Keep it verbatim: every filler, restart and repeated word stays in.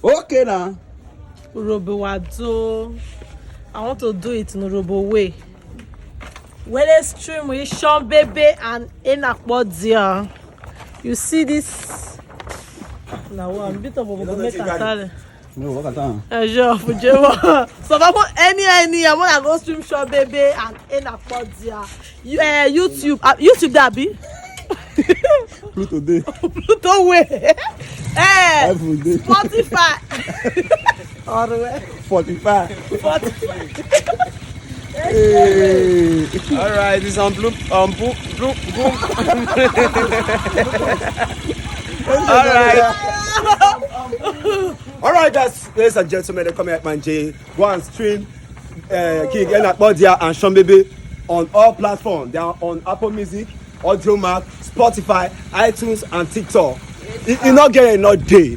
Okay na. Urhobo wa do. I want to do it in Urhobo way. Where they stream with Sean Baby and Enakpo Dia. You see this? Now, one bit of a make a talent. No, what at all? Eh, sure, for Jehovah. So, if I want any, any, I want to go stream Sean Baby and Enakpo Dia. You, uh, YouTube, uh, YouTube that be? Pluto dey. Pluto way. Eh, Every day. Spotify. Or where? Forty-five. Forty-five. Hey. All right, this on blue, on blue, blue, blue. All right. All right, guys, ladies and gentlemen, they come here, man, J. Go and stream uh, King Enakpo Dia and Sean Baby on all platforms. They are on Apple Music, Audio Mac, Spotify, iTunes, and TikTok. It, it not get enough day.